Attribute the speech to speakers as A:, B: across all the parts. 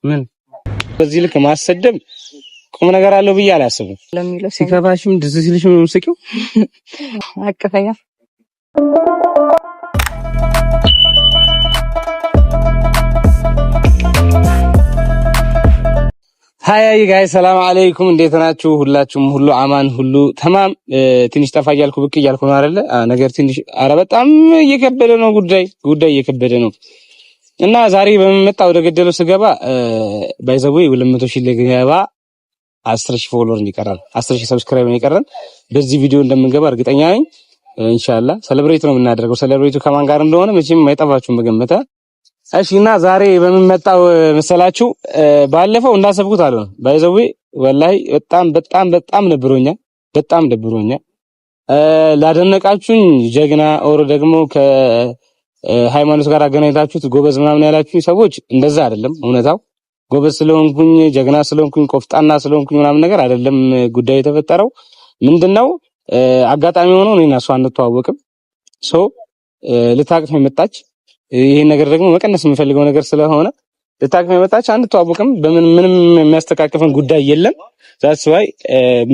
A: ምን በዚህ ልክ ማሰደብ ቁም ነገር አለው ብዬ አላስብም። ሲከፋሽም ደስ ሲልሽም ነው የምትስቂው።
B: አቅፈኛ።
A: Hi guys፣ ሰላም አለይኩም፣ እንዴት ናችሁ? ሁላችሁም ሁሉ አማን ሁሉ ተማም። ትንሽ ጠፋ እያልኩ ብቅ እያልኩ ነው አይደለ? ነገር ትንሽ አረ በጣም እየከበደ ነው፣ ጉዳይ እየከበደ ነው። እና ዛሬ በመጣ ወደ ገደለው ስገባ by the way 200,000 ልገባ 10,000 follower ይቀራል፣ 10,000 subscribe ነው ይቀራል። በዚህ ቪዲዮ እንደምንገባ እርግጠኛ ነኝ። ኢንሻአላህ celebrate ነው የምናደርገው። celebrate ኡ ከማን ጋር እንደሆነ መቼም አይጠፋችሁም መገመተ። እሺ እና ዛሬ በምን መጣው መሰላችሁ? ባለፈው እንዳሰብኩት አልሆነም። By the way ወላሂ በጣም በጣም በጣም ደብሮኛል፣ በጣም ደብሮኛል። ላደነቃችሁኝ ጀግና or ደግሞ ከሃይማኖት ጋር አገናኝታችሁት ጎበዝ ምናምን ያላችሁኝ ሰዎች እንደዛ አይደለም እውነታው። ጎበዝ ስለሆንኩኝ፣ ጀግና ስለሆንኩኝ፣ ቆፍጣና ስለሆንኩኝ ምናምን ነገር አይደለም ጉዳዩ የተፈጠረው። ምንድነው፣ አጋጣሚ ሆኖ እኔና እሷ አንተዋወቅም። So ልታቅፍ የመጣች፣ ይሄን ነገር ደግሞ መቀነስ የምፈልገው ነገር ስለሆነ ልታቅፍ የመጣች፣ አንተዋወቅም። በምን ምንም የሚያስተቃቅፈን ጉዳይ የለም። That's why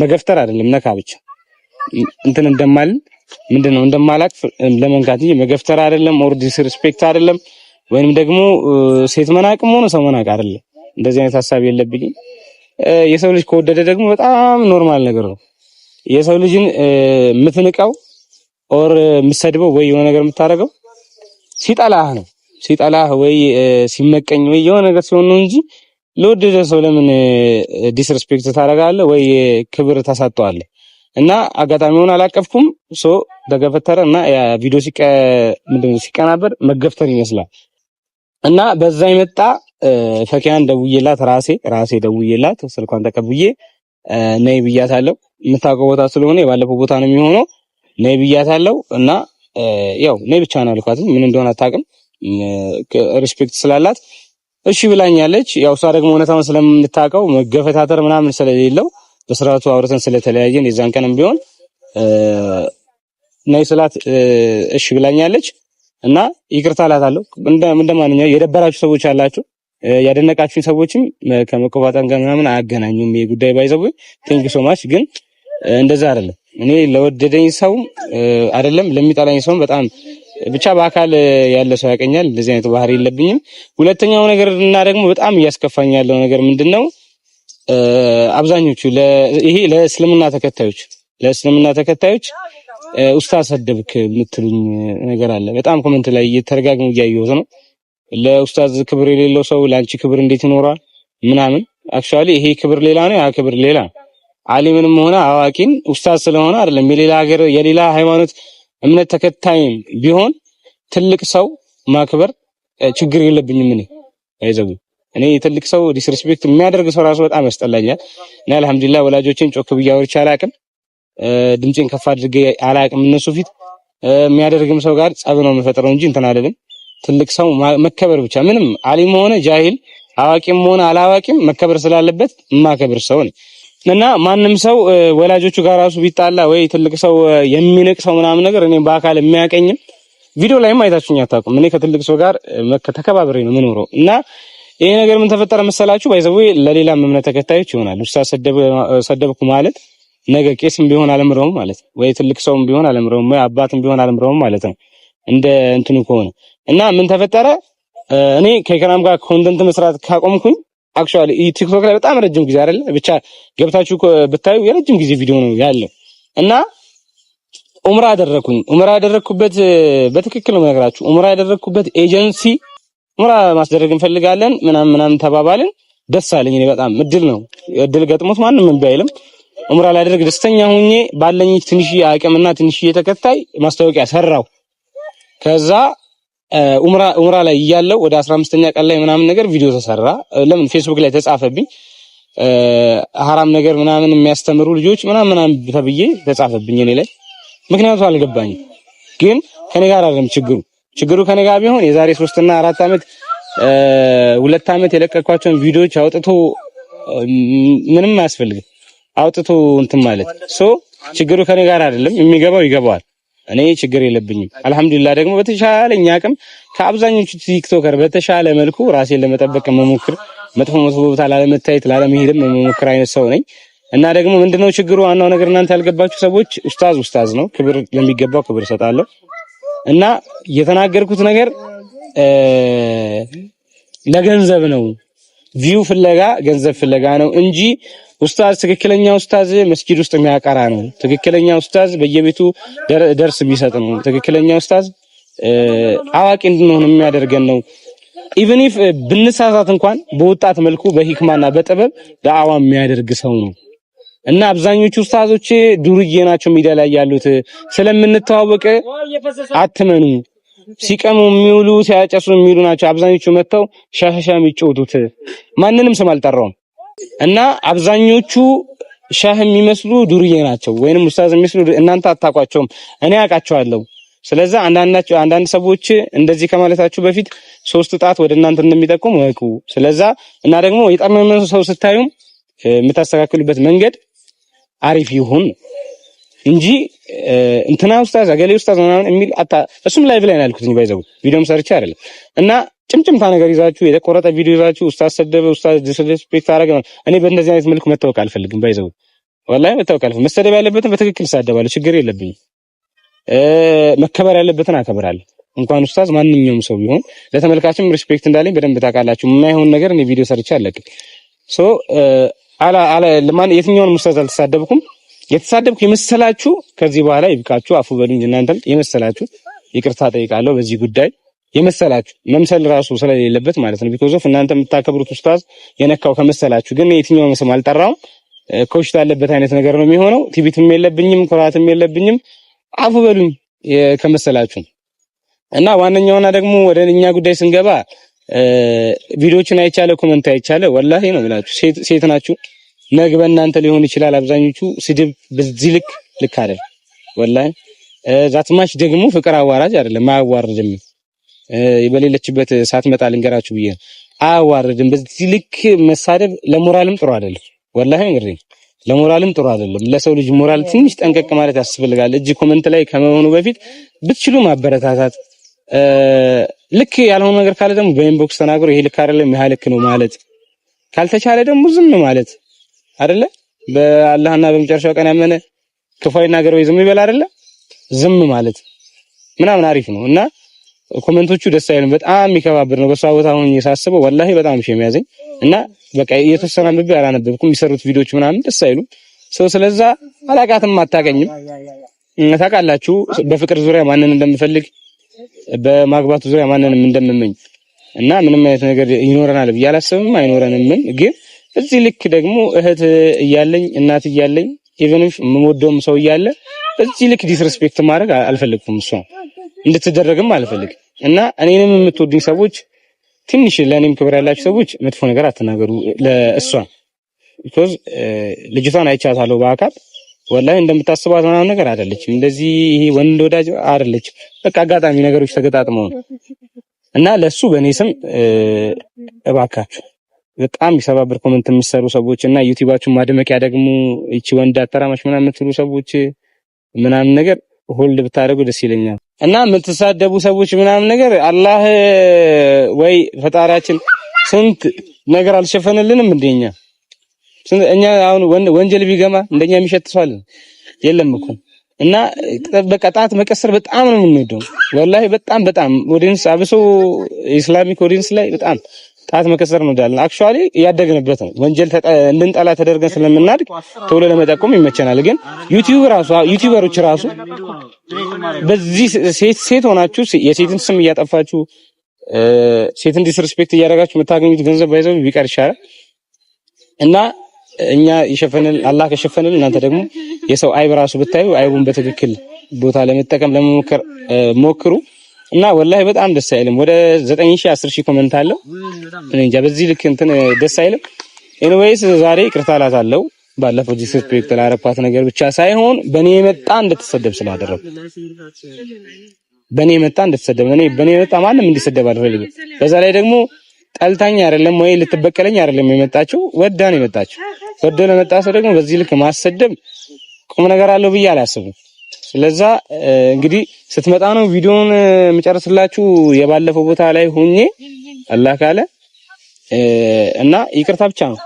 A: መገፍተር አይደለም ነካ ብቻ እንትን እንደማልን ምንድነው እንደማላቅፍ ለመንካት እንጂ መገፍተር አይደለም፣ or disrespect አይደለም፣ ወይንም ደግሞ ሴት መናቅም ሆነ ሰው መናቅ አይደለም። እንደዚህ አይነት ሀሳብ የለብኝም። የሰው ልጅ ከወደደ ደግሞ በጣም normal ነገር ነው። የሰው ልጅን የምትንቀው or የምትሰድበው ወይ የሆነ ነገር የምታደርገው ሲጠላህ ነው። ሲጠላህ ወይ ሲመቀኝ ወይ የሆነ ነገር ሲሆን ነው እንጂ ለወደደ ሰው ለምን disrespect ታደርጋለህ ወይ ክብር ታሳጠዋለህ? እና አጋጣሚ ሆኖ አላቀፍኩም። So ተገፈተረ እና ያ ቪዲዮ ምንድነው ሲቀናበር መገፍተር ይመስላል። እና በዛ የመጣ ፈኪያን ደውዬላት፣ ራሴ ደውዬላት ስልኳን ተቀብዬ ነይ ብያታለሁ። የምታውቀው ቦታ ስለሆነ የባለፈው ቦታ ነው የሚሆነው። ነይ ብያታለሁ እና ያው ነይ ብቻ ነው ያልኳት። ምን እንደሆነ አታውቅም። Respect ስላላት እሺ ብላኛለች። ያው እሷ ደግሞ እውነታውን ስለምታውቀው መገፈታተር ምናምን ስለሌለው በስርዓቱ አውርተን ስለተለያየን የዛን ቀንም ቢሆን ነይ ስላት እሺ ብላኛለች እና ይቅርታ እላታለሁ። እንደማንኛው የደበራችሁ ሰዎች አላችሁ፣ ያደነቃችሁኝ ሰዎችም ከመቆጣጠር ጋር ምናምን አያገናኙም። ይሄ ጉዳይ by the way thank you so much፣ ግን እንደዛ አይደለም። እኔ ለወደደኝ ሰው አይደለም ለሚጠላኝ ሰው በጣም ብቻ በአካል ያለ ሰው ያቀኛል። እንደዚህ አይነት ባህሪ የለብኝም። ሁለተኛው ነገር እና ደግሞ በጣም እያስከፋኝ ያለው ነገር ምንድነው? አብዛኞቹ ይሄ ለእስልምና ተከታዮች ኡስታዝ ሰደብክ የምትሉኝ ነገር አለ። በጣም comment ላይ እየተረጋግሞ እያየሁት ነው። ለኡስታዝ ክብር የሌለው ሰው ለአንቺ ክብር እንዴት ይኖረዋል? ምናምን። Actually ይሄ ክብር ሌላ ነው፣ ያ ክብር ሌላ ነው። አሊምንም ሆነ አዋቂን ኡስታዝ ስለሆነ አይደለም፣ የሌላ ሀገር የሌላ ሃይማኖት እምነት ተከታይም ቢሆን ትልቅ ሰው ማክበር ችግር የለብኝም። እኔ by the way እኔ ትልቅ ሰው disrespect የሚያደርግ ሰው ራሱ በጣም ያስጠላኛል። እና አልሐምዱሊላህ ወላጆቼን ጮክ ብዬ አውርቼ አላቅም። ድምፄን ከፍ አድርጌ አላቅም እነሱ ፊት። የሚያደርግም ሰው ጋር ጸብ ነው የምፈጥረው እንጂ እንትን አይደለም። ትልቅ ሰው መከበር ብቻ፣ ምንም አሊም ሆነ ጃሂል፣ አዋቂም ሆነ አላዋቂም መከበር ስላለበት የማከብር ሰው ነኝ። እና ማንም ሰው ወላጆቹ ጋር ራሱ ቢጣላ ወይ ትልቅ ሰው የሚንቅ ሰው ምናምን ነገር እኔ በአካል የሚያቀኝም ቪዲዮ ላይም አይታችሁኝ አታውቁም። እኔ ከትልቅ ሰው ጋር ተከባብሬ ነው የምኖረው። እና ይሄ ነገር ምን ተፈጠረ መሰላችሁ? By the way ለሌላም እምነት ተከታዮች ይሆናል። ኡስታዝ ሰደብኩ ማለት ነገ ቄስም ቢሆን አለምረውም ማለት ነው፣ ወይ ትልቅ ሰውም ቢሆን አለምረውም፣ ወይ አባትም ቢሆን አለምረውም ማለት ነው። እንደ እንትኑ ከሆነ እና ምን ተፈጠረ? እኔ ከኢክራም ጋር content መስራት ካቆምኩኝ actually ቲክቶክ ላይ በጣም ረጅም ጊዜ አይደለ፣ ብቻ ገብታችሁ ብታዩ የረጅም ጊዜ ቪዲዮ ነው ያለው። እና ኡምራ አደረኩኝ። ኡምራ ያደረኩበት በትክክል ነው የምነግራችሁ። ኡምራ ያደረኩበት ኤጀንሲ ኡምራ ማስደረግ እንፈልጋለን ምናምን ምናምን ተባባልን። ደስ አለኝ። እኔ በጣም እድል ነው፣ እድል ገጥሞት ማንም እምቢ አይልም። ኡምራ ላደርግ ደስተኛ ሁኜ ባለኝ ትንሽዬ አቅምና ትንሽዬ ተከታይ ማስታወቂያ ሰራው። ከዛ ኡምራ ላይ እያለው ወደ 15ኛ ቀን ላይ ምናምን ነገር ቪዲዮ ተሰራ። ለምን ፌስቡክ ላይ ተጻፈብኝ። ሀራም ነገር ምናምን የሚያስተምሩ ልጆች ምናምን ምናምን ተብዬ ተጻፈብኝ እኔ ላይ። ምክንያቱ አልገባኝም። ግን ከኔ ጋር አይደለም ችግሩ። ችግሩ ከኔ ጋር ቢሆን የዛሬ 3 እና 4 ዓመት፣ 2 ዓመት የለቀኳቸውን ቪዲዮዎች አውጥቶ ምንም አያስፈልግም አውጥቶ እንትን ማለት። So ችግሩ ከኔ ጋር አይደለም። የሚገባው ይገባዋል። እኔ ችግር የለብኝም። አልሐምዱሊላህ ደግሞ በተሻለኝ አቅም ከአብዛኞቹ TikToker በተሻለ መልኩ ራሴን ለመጠበቅ መሞክር መጥፎ መጥፎ ቦታ ላለመታየት ላለመሄድም የምሞክር አይነት ሰው ነኝ። እና ደግሞ ምንድነው ችግሩ? ዋናው ነገር እናንተ ያልገባችሁ ሰዎች ኡስታዝ ኡስታዝ ነው፣ ክብር ለሚገባው ክብር እሰጣለሁ። እና የተናገርኩት ነገር ለገንዘብ ነው፣ view ፍለጋ ገንዘብ ፍለጋ ነው እንጂ ኡስታዝ ትክክለኛ ኡስታዝ መስጊድ ውስጥ የሚያቀራ ነው። ትክክለኛ ኡስታዝ በየቤቱ ደርስ የሚሰጥ ነው። ትክክለኛ ኡስታዝ አዋቂ እንድንሆን የሚያደርገን ነው። Even if ብንሳሳት እንኳን በወጣት መልኩ በሂክማና በጥበብ ዳዕዋ የሚያደርግ ሰው ነው። እና አብዛኞቹ ኡስታዞች ዱርዬ ናቸው። ሚዲያ ላይ ያሉት ስለምንተዋወቅ አትመኑ። ሲቀሙ የሚውሉ ሲያጨሱ የሚውሉ ናቸው። አብዛኞቹ መጥተው ሻሻሻ የሚጫወቱት ማንንም ስም አልጠራውም። እና አብዛኞቹ ሻህ የሚመስሉ ዱርዬ ናቸው፣ ወይንም ኡስታዝ የሚመስሉ እናንተ አታውቋቸውም፣ እኔ አውቃቸዋለሁ። ስለዚህ አንዳንድ ሰዎች እንደዚህ ከማለታችሁ በፊት ሶስት ጣት ወደ እናንተ እንደሚጠቁም እወቁ። ስለዛ እና ደግሞ የጠመመ ሰው ስታዩም የምታስተካክሉበት መንገድ አሪፍ ይሁን እንጂ እንትና ኡስታዝ አገሌ ኡስታዝ ምናምን የሚል አታ እሱም live ላይ ነው ያልኩት። By the way ቪዲዮም ሰርቼ አይደለም። እና ጭምጭምታ ነገር ይዛችሁ የተቆረጠ ቪዲዮ ይዛችሁ ኡስታዝ ሰደበ፣ ኡስታዝ disrespect አደረገ። እኔ በእንደዚህ አይነት መልኩ መታወቅ አልፈልግም። By the way ወላሂ መታወቅ አልፈልግም። መሰደብ ያለበትን በትክክል እሳደባለሁ፣ ችግር የለብኝም። መከበር ያለበትን አከብራለሁ። እንኳን ኡስታዝ ማንኛውም ሰው ቢሆን ለተመልካችም respect እንዳለኝ በደንብ ታውቃላችሁ። የማይሆን ነገር እኔ ቪዲዮ ሰርቼ አለቅም። So አላ አላ ለማን የትኛውንም ኡስታዝ አልተሳደብኩም። የተሳደብኩ የመሰላችሁ ከዚህ በኋላ ይብቃችሁ፣ አፉ በሉኝ። እናንተም የመሰላችሁ ይቅርታ ጠይቃለሁ በዚህ ጉዳይ የመሰላችሁ መምሰል ራሱ ስለሌለበት ማለት ነው። Because of እናንተ የምታከብሩት ኡስታዝ የነካው ከመሰላችሁ ግን የትኛውም ስም አልጠራውም። ኮሽታ ያለበት አይነት ነገር ነው የሚሆነው። ትዕቢትም የለብኝም ኩራትም የለብኝም። አፉ በሉኝ ከመሰላችሁ። እና ዋነኛውና ደግሞ ወደ እኛ ጉዳይ ስንገባ ቪዲዮዎችን አይቻለ comment አይቻለ ወላሂ ነው ብላችሁ ሴት ናችሁ፣ ነገ በእናንተ ሊሆን ይችላል። አብዛኞቹ ስድብ በዚህ ልክ ልክ አይደለም ወላሂ። That much ደግሞ ፍቅር አዋራጅ አይደለም፣ አያዋርድም። በሌለችበት ሳትመጣ ልንገራችሁ ብዬ ነው። አያዋርድም። በዚህ ልክ መሳደብ ለሞራልም ጥሩ አይደለም። ወላሂ እንግዲህ ለሞራልም ጥሩ አይደለም። ለሰው ልጅ ሞራል ትንሽ ጠንቀቅ ማለት ያስፈልጋል። እጅ comment ላይ ከመሆኑ በፊት ብትችሉ ማበረታታት፣ ልክ ያልሆነ ነገር ካለ ደግሞ በ inbox ተናግሮ ይሄ ልክ አይደለም፣ ይሄ ልክ ነው ማለት ካልተቻለ ደግሞ ዝም ማለት አይደለ? በአላህና በመጨረሻው ቀን ያመነ ክፉ አይናገር ወይ ዝም ይበል አይደለ? ዝም ማለት ምናምን አሪፍ ነው። እና comment ኦቹ ደስ አይሉም። በጣም የሚከባብር ነው። በሷ ቦታ ሆኜ ሳስበው ወላሂ በጣም shame ያዘኝ እና በቃ የተወሰነ አንብቤ አላነበብኩም። የሚሰሩት ቪዲዮዎች ምናምን ደስ አይሉም። ሰው ስለዛ አላቃትም፣ አታገኝም። ታውቃላችሁ በፍቅር ዙሪያ ማንን እንደምፈልግ በማግባቱ ዙሪያ ማንንም እንደምመኝ እና ምንም አይነት ነገር ይኖረናል ብዬ አላስብም፣ አይኖረንም። ግን እዚህ ልክ ደግሞ እህት እያለኝ እናት እያለኝ even የምወደውም ሰው እያለ እዚህ ልክ disrespect ማድረግ አልፈልግም። እሷ እንድትደረግም አልፈልግም። እና እኔንም የምትወዱኝ ሰዎች ትንሽ ለእኔም ክብር ያላችሁ ሰዎች መጥፎ ነገር አትናገሩ ለእሷ። Because ልጅቷን አይቻታለሁ በአካል፣ ወላሂ እንደምታስቧት ምናምን ነገር አይደለችም። እንደዚህ ይሄ ወንድ ወዳጅ አይደለችም። በቃ አጋጣሚ ነገሮች ተገጣጥመው ነው። እና ለሱ በእኔ ስም እባካችሁ በጣም የሚሰባብር comment የምትሰሩ ሰዎች እና ዩቲዩባችሁን ማድመቂያ ደግሞ ይቺ ወንድ አተራማሽ ምናምን የምትሉ ሰዎች ምናምን ነገር hold ብታደርጉ ደስ ይለኛል። እና የምትሳደቡ ሰዎች ምናምን ነገር አላህ ወይ ፈጣሪያችን ስንት ነገር አልሸፈንልንም እንደኛ እኛ አሁን ወንጀል ቢገማ እንደኛ የሚሸት ሰው አለ የለም እኮ። እና በቃ ጣት መቀሰር በጣም ነው የምንወደው። ወላሂ በጣም በጣም audience አብሶ Islamic audience ላይ በጣም ጣት መቀሰር እንወዳለን። Actually ያደግንበት ነው። ወንጀል እንድንጠላ ተደርገን ስለምናድግ ቶሎ ለመጠቆም ይመቸናል። ግን ዩቲዩብ ራሱ YouTuber ኦች ራሱ በዚህ ሴት ሴት ሆናችሁ የሴትን ስም እያጠፋችሁ ሴትን disrespect እያደረጋችሁ የምታገኙት ገንዘብ by the way ቢቀር ይሻላል። እና እኛ የሸፈንን አላህ ከሸፈንልን እናንተ ደግሞ የሰው አይብ ራሱ ብታዩ አይቡን በትክክል ቦታ ለመጠቀም ለመሞከር ሞክሩ። እና ወላሂ በጣም ደስ አይልም። ወደ 9000 10000 comment አለው። እኔ እንጃ በዚህ ልክ እንትን ደስ አይልም። Anyways ዛሬ ይቅርታ እላታለሁ። ባለፈው disrespect ላረኳት ነገር ብቻ ሳይሆን በእኔ የመጣ እንድትሰደብ ስላደረኩ፣ በእኔ የመጣ እንድትሰደብ፣ እኔ በእኔ የመጣ ማንም እንዲሰደብ አልፈልግም። በዛ ላይ ደግሞ ጠልታኝ አይደለም ወይ ልትበቀለኝ አይደለም የመጣችው፣ ወዳ ነው የመጣችው። ወዶ ለመጣ ሰው ደግሞ በዚህ ልክ ማሰደብ ቁም ነገር አለው ብዬ አላስብም። ስለዛ እንግዲህ ስትመጣ ነው ቪዲዮውን የምጨርስላችሁ። የባለፈው ቦታ ላይ ሆኜ አላህ ካለ እና ይቅርታ ብቻ ነው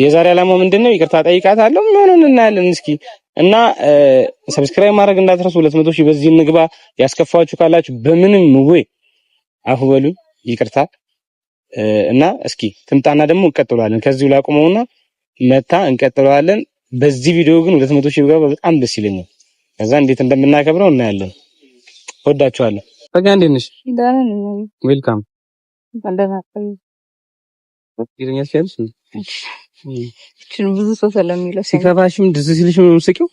A: የዛሬ ዓላማው ምንድነው? ይቅርታ ጠይቃታለሁ። ምን እናያለን እስኪ። እና subscribe ማድረግ እንዳትረሱ። 200 ሺህ በዚህ እንግባ። ያስከፋችሁ ካላችሁ በምንም ወይ አፉ በሉ ይቅርታ። እና እስኪ ትምጣና ደግሞ እንቀጥለዋለን። ከዚሁ ላቁመውና መታ እንቀጥለዋለን። በዚህ ቪዲዮ ግን 200 ሺህ ብገባ በጣም ደስ ይለኛል። ከዛ እንዴት እንደምናከብረው እናያለን። ወዳችኋለሁ። በቃ እንዴት ነሽ? Welcome።
B: ብዙ ሰው ስለሚለው
A: ሲከፋሽም ደስ ሲልሽም ነው የምትስቂው?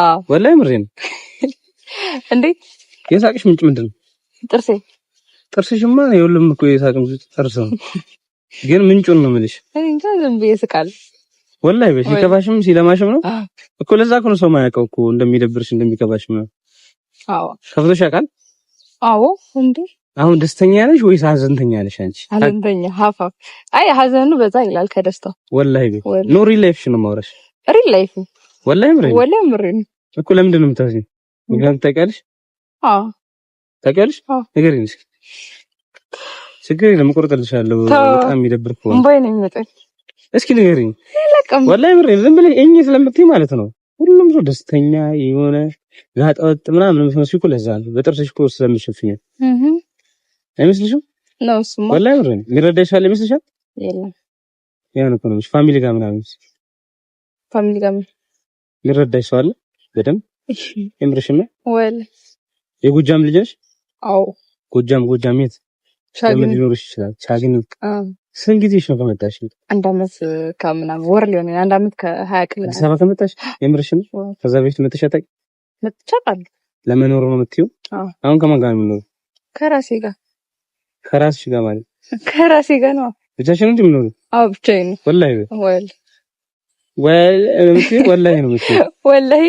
B: አዎ
A: ወላሂ ምሬን ነው።
B: እንዴ
A: የሳቅሽ ምንጭ ምንድን ነው?
B: ጥርሴ።
A: ጥርስሽማ የሁሉም እኮ የሳቅ ምንጭ ጥርስ ነው፣ ግን ምንጩን ነው የምልሽ።
B: እኔ እንጃ ዝም ብዬ እስቃለሁ።
A: ወላሂ በይ ሲከፋሽም ሲለማሽም ነው እኮ። ለዛ እኮ ነው ሰው የማያውቀው እኮ እንደሚደብርሽ እንደሚከፋሽ ነው።
B: አዎ
A: ከፍቶሽ ያውቃል?
B: አዎ። እንዴ
A: አሁን ደስተኛ ነሽ ወይስ ሀዘንተኛ ነሽ አንቺ?
B: ሀዘንተኛ ሀፋ። አይ ሀዘኑ በዛ ይላል ከደስታው።
A: ወላሂ በይ no real life ነው የማወራሽ።
B: Real life
A: ወላሂ ምሬ
B: ወላሂ ምሬ
A: እኮ። ለምንድን ነው የምታዝኚው? ምክንያቱም ታውቂያለሽ።
B: አዎ
A: ታውቂያለሽ። ንገሪኝ እስኪ። ችግር የለም እቆርጥልሻለሁ። በጣም የሚደብር ከሆነ
B: እምባዬ ነው የሚመጣኝ።
A: እስኪ ንገሪኝ። ወላሂ ምሬ ዝም ብለሽ እኝ ስለምትይ ማለት ነው። ሁሉም ሰው ደስተኛ የሆነ ጋጠወጥ ምናምን የምትመስዪው እኮ ለዛ ነው። በጥርስሽ እኮ ስለምትሸፍኚ አይመስልሽም?
B: ነው እሱማ።
A: ወላሂ ምሬ ነው። የሚረዳሽ አለ ይመስልሻል?
B: የለም።
A: ያን እኮ ነው። Family ጋር ምናምን
B: Family ጋር
A: የሚረዳሽ ሰው አለ በደንብ? የምርሽን ነው?
B: ወላሂ
A: የጎጃም ልጅ ነሽ?
B: አዎ።
A: ጎጃም ጎጃም የት?
B: ቻግኒ
A: ሊኖርሽ ይችላል። ቻግኒ። ስንት ጊዜሽ ነው ከመጣሽ?
B: 1 ዓመት ከምናምን ወር ሊሆን 1 ዓመት ከ20 ቀን።
A: አዲስ አበባ ከመጣሽ? የምርሽን ነው? ከዛ በፊት መጥተሽ አታውቂም?
B: መጥቼ አውቃለሁ።
A: ለመኖር ነው የምትይው?
B: አዎ።
A: አሁን ከማን ጋር ነው የምኖረው?
B: ከራሴ ጋር።
A: ከራስሽ ጋር ማለት?
B: ከራሴ ጋር ነው።
A: ብቻሽን ነው የምኖረው?
B: አዎ ብቻዬን ነው።
A: ወላሂ ወላሂ ነው የምትይው?
B: ወላሂ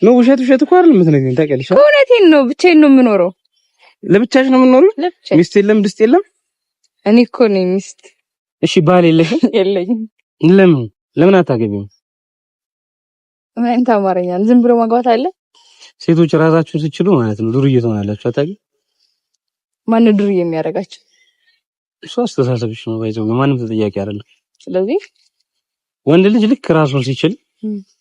A: ነው። ውሸት ውሸት እኮ አይደለም የምትነግሪኝ፣ ታውቂያለሽ።
B: እውነቴን ነው። ብቻዬን ነው የምኖረው።
A: ለብቻሽ ነው የምኖረው? ሚስት የለም ድስት የለም?
B: እኔ እኮ ነኝ ሚስት።
A: እሺ ባል የለሽም?
B: የለኝም።
A: ለምን ለምን አታገቢም?
B: ምን አይነት አማርኛ ነው? ዝም ብሎ ማግባት አለ?
A: ሴቶች ራሳችሁን ስትችሉ ማለት ነው ዱርዬ ትሆናላችሁ። አታውቂም?
B: ማነው ዱርዬ የሚያደርጋቸው?
A: እሱ አስተሳሰብሽ ነው። ባይዘው ማንም ተጠያቂ አይደለም።
B: ስለዚህ
A: ወንድ ልጅ ልክ ራሱን ሲችል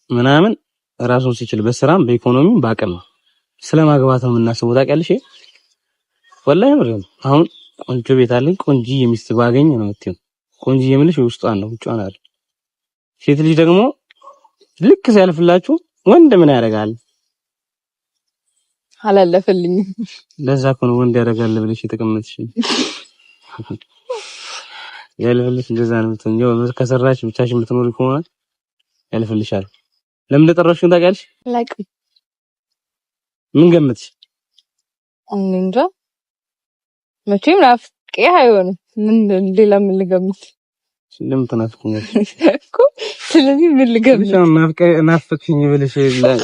A: ምናምን ራሱን ሲችል በስራም በኢኮኖሚም በአቅም ስለማግባት ነው የምናስበው። ታውቂያለሽ? ወላሂ ምር አሁን ቆንጆ ቤት አለኝ ቆንጆ ሚስት ባገኝ ነው የምትይው። ቆንጆ የምልሽ ውስጧን ነው ውጯን አይደል። ሴት ልጅ ደግሞ ልክ ሲያልፍላችሁ ወንድ ምን ያደርጋል?
B: አላለፈልኝም።
A: ለዛ እኮ ነው ወንድ ያደርጋል ብለሽ የተቀመጥሽ። ያልፈልሽ እንደዛ ነው የምትሆኚው። ከሰራሽ ብቻሽን የምትኖሪ ከሆነ ያልፈልሻል። ለምን እንደጠራሽ ግን ታውቂያለሽ?
B: አላውቅም።
A: ምን ገምትሽ?
B: እንጃ መቼም ናፍቄ አይሆንም። ምን ሌላ ምን ልገምት?
A: ለምን ትናፍቂኛለሽ
B: እኮ? ስለዚህ ምን ልገምት?
A: ናፍቅሽኝ ብልሽ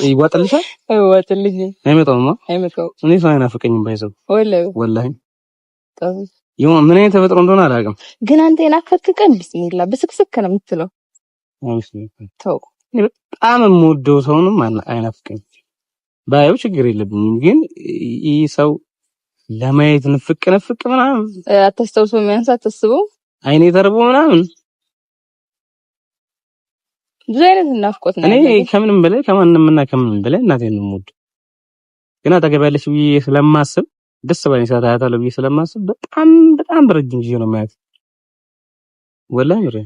A: ይዋጥልሻል?
B: አይዋጥልኝም።
A: አይመጣውማ።
B: አይመጣውም።
A: እኔ ሰው አይናፍቀኝም። ባይዘው
B: ወላሂ
A: ወላሂ ይሁን ምን አይነት ተፈጥሮ እንደሆነ አላውቅም።
B: ግን አንተ የናፈቅክ ቀን ቢስሚላ ብስክስክ ነው የምትለው። ተው
A: በጣም የምወደው ሰውንም አይናፍቀኝም። ባየው ችግር የለብኝም። ግን ይህ ሰው ለማየት ንፍቅ ንፍቅ ምናምን
B: አታስታውሰው፣ የሚያንሳ አታስበው፣
A: አይኔ ተርቦ ምናምን
B: ብዙ አይነት ናፍቆት ነው።
A: እኔ ከምንም በላይ ከማንም እና ከምንም በላይ እናቴን ነው የምወደው። ግን አጠገብ ያለች ብዬ ስለማስብ ደስ ባለኝ ሰዓት አያታለሁ ብዬ ስለማስብ በጣም በጣም በረጅም ጊዜ ነው የማያት። ወላሂ ምሬ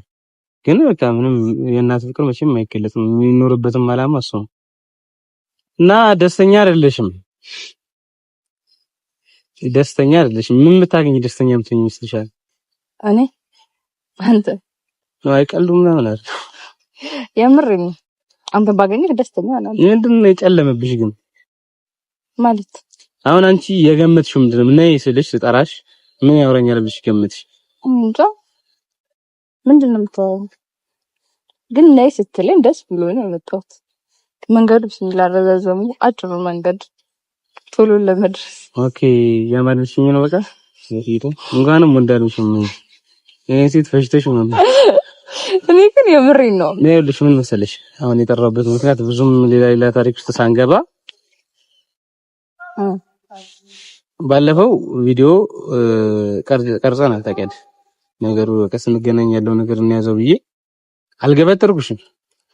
A: ግን በቃ ምንም የእናት ፍቅር መቼም አይገለጽም። የሚኖርበትም አላማ እሱ ነው እና ደስተኛ አይደለሽም። ደስተኛ አይደለሽም። ምን ብታገኝ ደስተኛ የምትሆኝ ይመስልሻል?
B: እኔ አንተ
A: ነው አይቀልዱም ምናምን አይደል?
B: የምር ነው። አንተ ባገኘህ ደስተኛ ነኝ።
A: ምንድን ነው የጨለመብሽ ግን?
B: ማለት
A: አሁን አንቺ የገመትሽው ምንድን ነው? ነይ ስልሽ ስጠራሽ ምን ያወራኛል ብለሽ ገመትሽ?
B: እንጃ ምንድን ነው የምታወራው? ግን ነይ ስትለኝ ደስ ብሎ ነው የመጣሁት። መንገዱ ብስሚላ አረዛዘሙ አጭሩ መንገድ ቶሎ ለመድረስ።
A: Okay ያማልሽኝ ነው በቃ ሴቱ እንኳንም ወንድ አልሆንሽም። ይሄን ሴት ፈጅተሽ ነው።
B: እኔ ግን የምሬን ነው።
A: ይኸውልሽ ምን መሰለሽ አሁን የጠራሁበት ምክንያት ብዙም ሌላ ሌላ ታሪክ ውስጥ ሳንገባ ባለፈው ቪዲዮ ቀርጸናል ታውቂያለሽ። ነገሩ በቃ ስንገናኝ ያለው ነገር እንያዘው ብዬ አልገበተርኩሽም።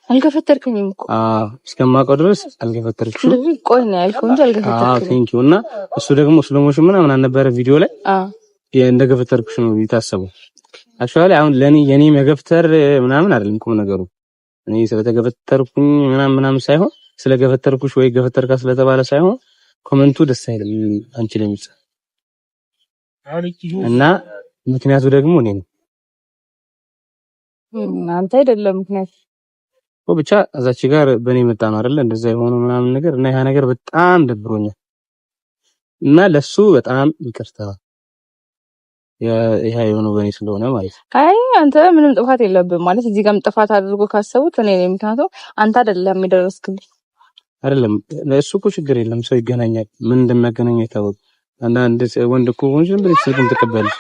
B: አልገፈተርክኝም እኮ።
A: አዎ እስከማውቀው ድረስ አልገፈተርኩሽም።
B: ቆይ ነው ያልከው እንጂ አልገፈተርክኝም።
A: አዎ thank you። እና እሱ ደግሞ slow motion ምናምን አልነበረ ቪዲዮ ላይ። አዎ እንደገፈተርኩሽ ነው የታሰበው። Actually አሁን ለኔ የኔ መገፍተር ምናምን አይደለም ቁም ነገሩ። እኔ ስለተገፈተርኩኝ ምናምን ምናምን ሳይሆን ስለገፈተርኩሽ ወይ ገፈተርካ ስለተባለ ሳይሆን comment ኡ ደስ አይልም አንቺ ለሚጻፍ እና ምክንያቱ ደግሞ እኔ ነው።
B: አንተ አይደለም ምክንያት
A: ብቻ እዛች ጋር በእኔ መጣ ነው አይደለ እንደዛ የሆነው ምናምን ነገር እና ያ ነገር በጣም ደብሮኛል እና ለሱ በጣም ይቅርታ ይሄ የሆነው በእኔ ስለሆነ ማለት ነው።
B: አይ አንተ ምንም ጥፋት የለብህም ማለት እዚህ ጋርም ጥፋት አድርጎ ካሰቡት እኔ ነኝ። ምክንያቱም አንተ አይደለም የደረስክልኝ።
A: አይደለም እሱ እኮ ችግር የለም ሰው ይገናኛል። ምን እንደሚያገናኝ አይታወቅም። አንዳንድ ወንድ እኮ ሆንሽ ብለሽ ስልክም ትቀበያለሽ፣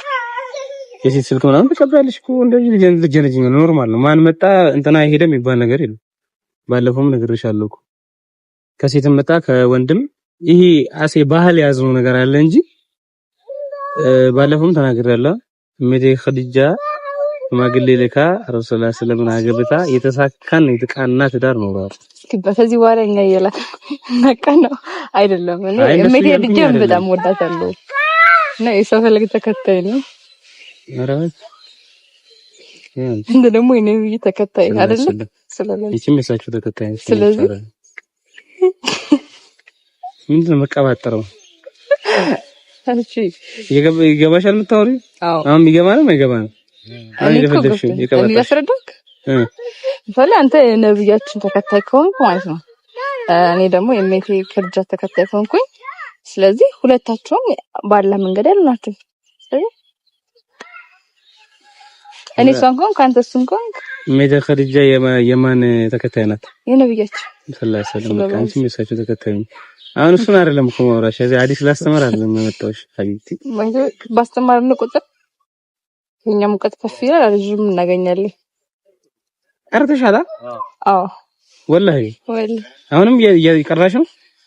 A: የሴት ስልክ ምናምን ትቀበያለሽ እኮ እንደዚህ ልጀነጅ ነው normal ነው። ማን መጣ እንትና ሄደ የሚባል ነገር የለም። ባለፈውም ነግሬሻለሁ እኮ ከሴትም መጣ ከወንድም ይሄ አሴ ባህል የያዝነው ነገር አለ እንጂ ባለፈውም ተናግሬያለሁ። እመቤቴ ኸዲጃ ሽማግሌ ልካ ረሱላ ስለምን አገብታ የተሳካን የተቃና ትዳር ኖሯል።
B: ከዚህ በኋላ እኛ እየላክ ነቃ ነው አይደለም። እኔ እመቤቴ ኸዲጃን በጣም ወዳታለሁ እና የሰው ፈለግ ተከታይ ነው። እንደ ደግሞ የነብይ ተከታይ አይደለም።
A: ስለዚህ ይህችም የእሳቸው ተከታይ ነች። ስለዚህ ምንድን ነው መቀባጠረው? እሺ ይገባሻል የምታወሪው? አሁን የሚገባ ነው የማይገባ ነው?
B: አሁን የፈለግሽው ይቀባጣል። ምሳሌ አንተ የነብያችን ተከታይ ከሆንክ ማለት ነው፣ እኔ ደግሞ የእመቤቴ ኸዲጃ ተከታይ ከሆንኩኝ፣ ስለዚህ ሁለታቸውም ባላ መንገድ ያሉ ናቸው። ስለዚህ እኔ እሷን ከሆንክ አንተ እሱን ከሆንክ
A: እመቤቴ ኸዲጃ የማን ተከታይ ናት?
B: የነብያችን
A: ሰለላሁ ዐለይሂ ወሰለም። አንቺም የእሳቸው ተከታይ ነው። አሁን እሱን አይደለም እኮ ማውራሽ፣ እዚህ አዲስ ላስተምር አይደለም የመጣሁሽ ሀቢብቲ።
B: ባስተማርን ቁጥር የኛ ሙቀት ከፍ ይላል፣ አልጅም እናገኛለን።
A: ቀርተሻል?
B: አዎ
A: ወላሂ
B: ወላሂ።
A: አሁንም እየቀራሽ ነው?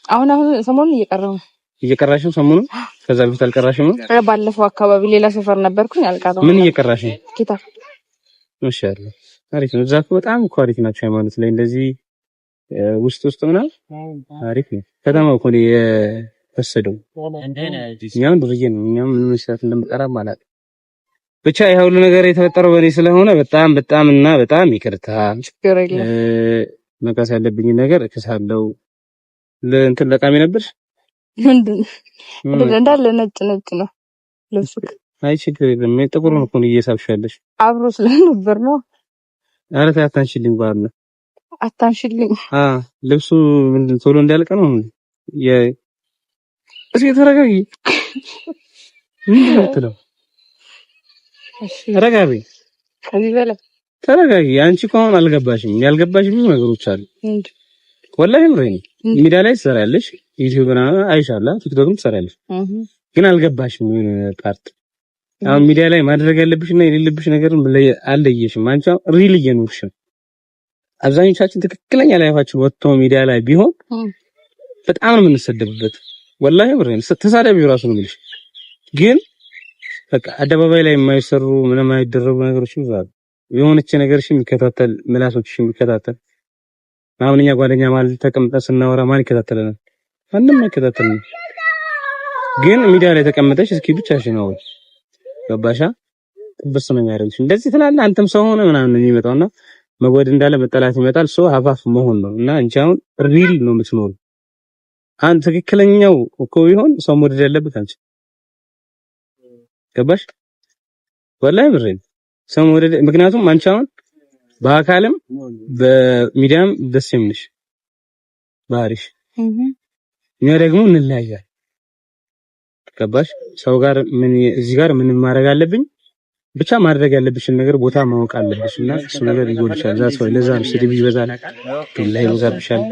B: አሁን አሁን ሰሞኑን እየቀረሁ ነው።
A: እየቀራሽ ነው ሰሞኑን? ከዛ በፊት አልቀራሽም ነው?
B: ባለፈው አካባቢ ሌላ ሰፈር ነበርኩኝ፣ አልቀረሁም።
A: ምን እየቀራሽ ነው?
B: ኪታብ።
A: ማሻአላ አሪፍ ነው። እዛ እኮ በጣም እኮ አሪፍ ናቸው ሃይማኖት ላይ እንደዚህ ውስጥ ውስጥ ምናምን አሪፍ ነው። ከተማው እኮ ነው የፈሰደው። እኛም ዱርዬ ነው። እኛም ምን መስራት እንደምቀራ ማለት ብቻ ይሄ ሁሉ ነገር የተፈጠረው በእኔ ስለሆነ በጣም በጣም እና በጣም ይቅርታ። መካስ ያለብኝ ነገር እክሳለሁ። ለእንትን ለቃሚ ነበርሽ
B: ምንድን እንዳለ ነጭ ነጭ ነው ልብሱ።
A: አይ ችግር የለም። ጥቁር ነው እኮ እየሳብሽ ያለሽ
B: አብሮ ስለነበር ነው።
A: ኧረ ተይ አታንሺልኝ፣ ባለ
B: አታንሺልኝ።
A: ልብሱ ምንድን ቶሎ እንዲያልቅ ነው። እስኪ ተረጋጊ። ምንድን ነው የምትለው? ተረጋጊ።
B: ከዚህ በላይ
A: ተረጋጊ። አንቺ እኮ አሁን አልገባሽም። ያልገባሽ ብዙ ነገሮች አሉ። ወላሂ ምሬ ነው። ሚዲያ ላይ ትሰሪያለሽ፣ ዩቲዩብ አይሻላ፣ ቲክቶክም ትሰሪያለሽ፣ ግን አልገባሽም የሆነ part። አሁን ሚዲያ ላይ ማድረግ ያለብሽ እና የሌለብሽ ነገር አልለየሽም። አንቺ አሁን real እየኖርሽ ነው። አብዛኞቻችን ትክክለኛ life ኣችን ወጥቶ ሚዲያ ላይ ቢሆን በጣም ነው የምንሰደብበት። ወላሂ ምሬ ነው። ተሳዳቢው ራሱ ነው የሚልሽ። ግን በቃ አደባባይ ላይ የማይሰሩ ምንም የማይደረጉ ነገሮች ይባሉ የሆነች ነገርሽ የሚከታተል ምላሶችሽ የሚከታተል አሁን እኛ ጓደኛ ማለት ተቀምጠን ስናወራ ማን ይከታተለናል? ማንም አይከታተልንም። ግን ሚዲያ ላይ ተቀምጠሽ እስኪ ብቻሽን ነው ገባሻ? ጥብስ ነው የሚያደርግሽ። እንደዚህ ትላለህ አንተም ሰው ሆነ ምናምን ነው የሚመጣውና መወደድ እንዳለ መጠላት ይመጣል። ሰው ሀፋፍ መሆን ነው እና አንቺ አሁን real ነው የምትኖሩ። አንተ ትክክለኛው እኮ ቢሆን ሰው መውደድ ያለበት አንቺ ገባሽ? ወላሂ ብሬን ሰው መውደድ፣ ምክንያቱም አንቺ አሁን በአካልም በሚዲያም ደስ የሚልሽ ባህሪሽ፣ እኛ ደግሞ እንለያያለን። ገባሽ? ሰው ጋር ምን እዚህ ጋር ምን ማድረግ አለብኝ ብቻ ማድረግ ያለብሽን ነገር ቦታ ማወቅ አለብሽ እና እሱ ነገር ይጎልሻል። ዛ ሰው ለዛ ነው ስድብ ይበዛል፣ ዱላ ይበዛብሻል።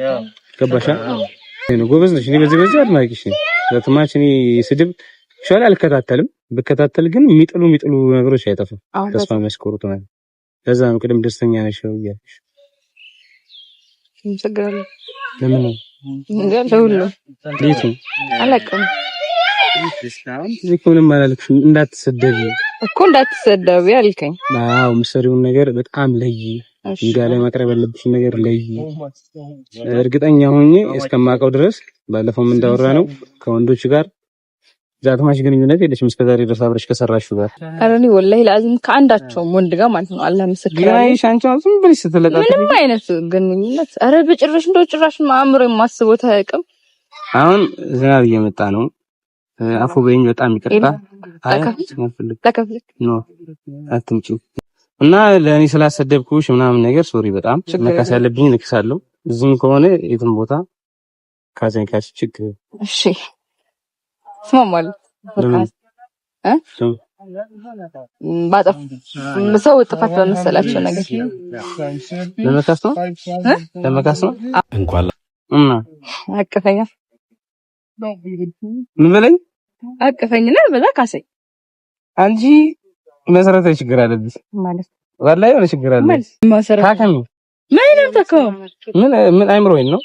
A: ገባሽ? ጎበዝ ነሽ። እኔ በዚህ በዚህ አድናቂሽ ነኝ። ለትማች እኔ ስድብ ሻል አልከታተልም። ብከታተል ግን የሚጥሉ የሚጥሉ ነገሮች አይጠፉም። ተስፋ የሚያስቆርጡ ማለት ለዛ ነው ቅድም ደስተኛ ነሽ እያልኩሽ።
B: አመሰግናለሁ።
A: ለምን ነው
B: ለሁሉም
A: እንዴት ነው
B: አላውቅም።
A: እዚህ እኮ ምንም አላልኩሽም። እንዳትሰደቢ
B: እኮ እንዳትሰደብ አልከኝ።
A: አዎ የምትሰሪውን ነገር በጣም ለይ፣ ሚዲያ ላይ ማቅረብ ያለብሽን ነገር ለይ። እርግጠኛ ሆኜ እስከማውቀው ድረስ ባለፈውም እንዳወራ ነው ከወንዶች ጋር that much ግንኙነት የለሽም እስከዛሬ ድረስ አብረሽ ከሰራሽው ጋር።
B: ኧረ እኔ ወላሂ ለአዚም ከአንዳቸውም ወንድ ጋር ማለት ነው አላህ ምስክር
A: አለኝ። አንቺ ዝም ብለሽ ስትለጣ
B: ምንም አይነት ግንኙነት ኧረ በጭራሽ እንደው ጭራሽ አእምሮ የማስበው ታያውቅም።
A: አሁን ዝናብ እየመጣ ነው። አፉ በይኝ፣ በጣም ይቅርታ። አትምጪ እና ለእኔ ስላሰደብኩሽ ምናምን ነገር sorry፣ በጣም መካስ ያለብኝ ንክሳለሁ። እዚህም ከሆነ የትም ቦታ ካዘኝ ካሽ ችግር
B: እሺ፣ እስማማለሁ። ባጠፍ ሰው ጥፋት በመሰላቸው ነገር
A: ለመካስ ነው ለመካስ ነው።
C: እንኳን
A: እና
B: አቅፈኛ
A: ምን በለኝ
B: አቅፈኝና በዛ ካሰኝ።
A: አንቺ መሰረታዊ ችግር አለብሽ
B: ማለት
A: ወላሂ የሆነ ችግር አለብሽ። ታከሚ።
B: ምን ታከም?
A: ምን ምን አይምሮዬን ነው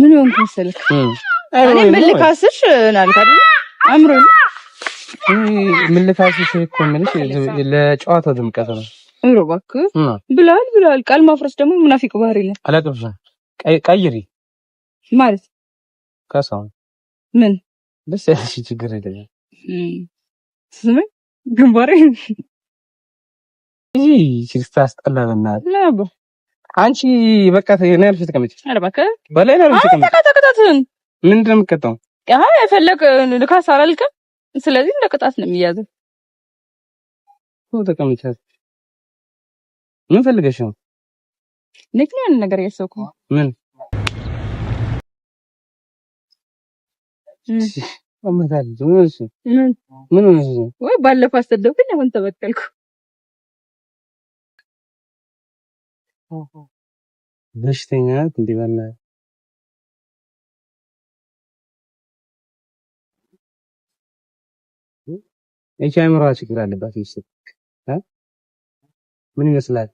B: ምን ሆንክ መሰለህ? እኔ ምን ልካስሽ ናልክ አይደል? አእምሮዬን
A: ምን ልካስሽ እኮ የምልሽ ለጨዋታው ድምቀት ነው።
B: አእምሮ እባክህ ብለሃል ብለሃል። ቃል ማፍረስ ደግሞ ሙናፊቅ ባህሪ ነው።
A: አላቅብሽም። ቀይሪ
B: ማለት
A: ካሳሁን
B: ምን
A: ደስ ያለሽ ችግር የለም።
B: ስሜ ግንባሬ
A: እዚህ ስታስጠላ በእናትህ አንቺ በቃ ነው ያልሽ ተቀመጪ።
B: ኧረ እባክህ
A: በላይ ነው ያልሽ ተቀመጪ።
B: ቅጣትን
A: ምንድን ነው የምትቀጣው?
B: አይ የፈለግ ልካስ አላልክም። ስለዚህ እንደ ቅጣት ነው የሚያዘው።
A: ተቀመጪ። ምን ፈልገሽ ነው?
B: እኔ ግን የሆነ ነገር እያሰብኩ ነው።
A: ምን ምን
B: ወይ ባለፈው አሰደብኩኝ፣ አሁን ተበቀልኩ።
A: በሽተኛ ናት እንዴ? በእናትህ ይቺ አእምሮዋ ችግር አለባት መሰለኝ። ምን ይመስላል?